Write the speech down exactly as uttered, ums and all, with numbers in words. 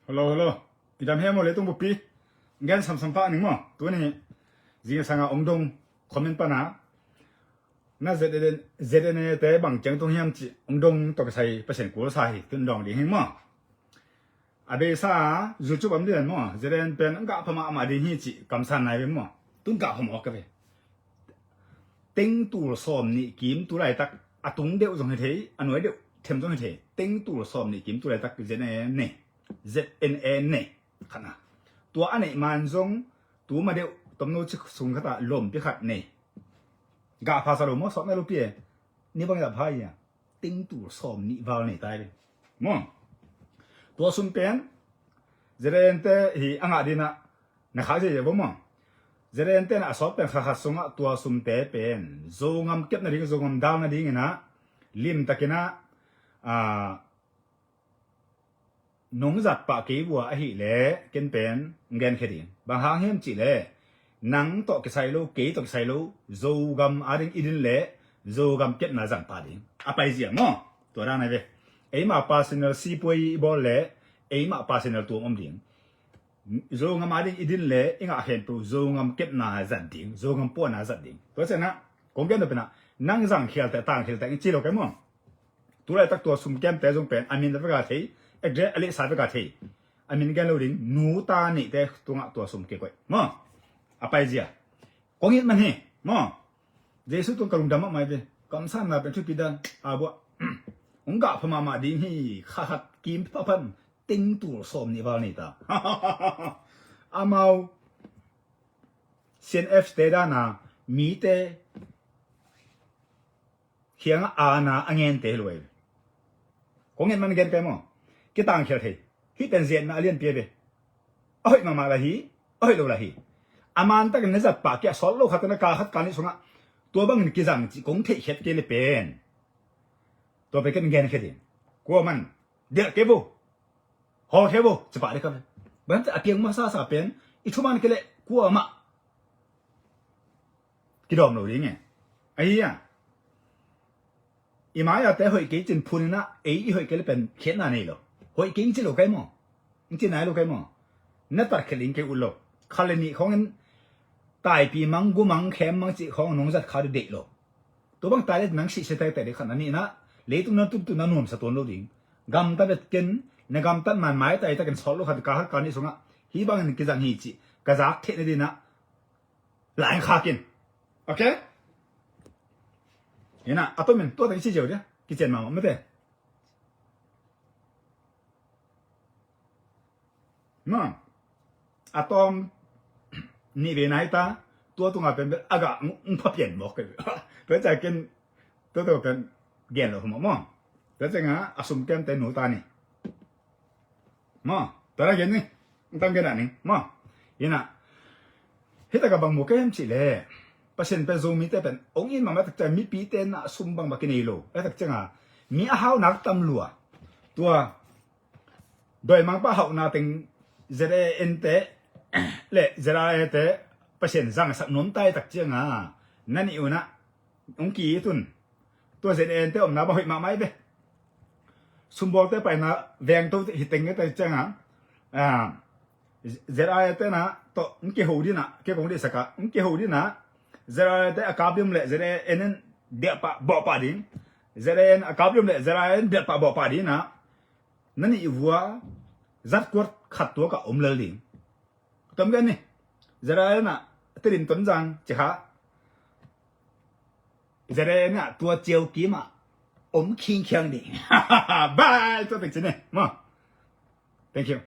Hello, hello. I dam hiam maw leitung buppi? Gen samsam pah ning maw? Tuni zing sanga ong dong comment pana na Z N, Z N A te bang ciang tung hiam ci ong dong tawh kisai Pasian kul sa hi, tun dong ding hi maw? A beisa YouTube am ding maw? Z N A pen ong gah pha mahmah ding hi ci kamsan nai ve maw? Tun gah pha mawk ka ve. Teng tul sawm nih kim tu laitak a tung deuh zong hi thei, a nuai deuh them zong hi thei. Teng tul sawm nih kim tu laitak Z N A ne, Z N A ne. Khatna. Tua a neih man zong tu ma deuh tomno cik sung khata lompi khat ne. Gah pha sa lo maw, sawt na lo pi e. Ni bang gah pha ia. Teng tul sawm nih val nei tai le maw? Tua sum pen Z N A te hi a ngah dinah na khak ziazia bo maw? Z N A te na a sawt pen kha khat sungah tua sumte pen Zogam kepna ding, Zogam dalna dinginah limtakinah, a, nong zat pah kei vua ahileh ken pen ngen khe ding. Bang hang hiam cihleh nang tawh kisai lo, kei tawh kisai lo, Zogam ading i din leh Zogam kepna zang pah ding a paizia maw? Tua dan a ve. Eima personal sipuai i bawl leh eima personal tuam om ding. Zogam ading i din leh i ngah khempeuh Zogam kepna zat ding, Zogam puana zat ding. Tua cianah kong gen penah nang zang khialte, tang khialte i ci lo kei maw? Tu laitak tua sum kemte zong pen a min a veka thei, address a lehsa veka thei. A min gen lo ding, nu ta nihte tungah tua sum kikoih maw? A paizia. Kong it man hi maw? Jesu tung ka lungdam mahmah ve. Kamsanna pen thupi dan a buah. Ong gah pha mahmah ding hi, kha khat kim pha phan teng tul sawm nih val nei ta. Amau C N F te dana mite khiangah aana a ngente hi lo ei. Kong ngen man gen kai maw? Kitang khial thei. Hih pen ziatna a lianpi a ve. A hoih mahmah la hi, a hoih lo la hi. A mantakin na zat pah kia sawt lo khat na ka khat ka nih sungah tua bangin kizang cih kong theihkhiat kei le pen tua pen ken gen khe ding. Kua man delh kei vo, hawl kei vo, ci pah dek a ve. Ban a piang masa sa pen i thuman kei leh kuamah kidawm lo ding e. Ahi a, i mai-a te hoih kei cin phuninah ei i hoih kei le pen khiatna nei lo. Hoih kei ing ci lo kai maw? Ing ci nai lo kai maw? Na tat khelh ing kei ut lo. Khat le nih khawngin taipi mang, gu mang, khem mang cih khawng nong zat kha deih lo. Tua bang tai le nang sihsia tai tai dek khat na nihnah leitung na tuntun na nuamsa tuan lo ding. Gamta vet ken, na gamtat man maitai takin sawt lo khat ka khat ka nih sungah hih bangin kizang hi cih ka zak theih na dinah lain khakin. Ok? Hinah a tomin tua tang i ci ziau dia kician mahmah mate. Ma a tawm nih ve nai ta, tua tunga pen a gah ung pha pian mawk kei. Tua ca ken tua tua pen gen lo humah maw? Tua cianga a sum kemte nu ta ni. Maw, tua la gen ni. Ung tam gen ah ni maw? Inah hita ka bang mu kem cih le Pasian pen Zomite pen ong in mahmah tak ciang mipite na sum bang ba kinei lo. A tak cianga mi a hau nak tam lua. Tua dawimangpa hauhna teng Z A N te le Z R A te Pasian zangsak nuam tai tak cianga na nih unah ong ki tun. Tua Z A N te omna bang hoih mahmah i ve. Sumbawlte paina vengto hi teng tak cianga Z R A te na tawh ong kiho dinah, kei kong deihsaka ong kiho dinah Z R A te a kap liom le Z A N in diahpah bawhpah ding. Z A N a kap liom le Z R A N diahpah bawhpah dinah na nih vua zat kuat khat tuakah om lel ding. Tom gen ni. Z R A N ah Tedim Tonzang ci kha. Z R A N ah tua ciau kimah om khingkhiang ding. Bye. Tua teng ci ni maw? Thank you.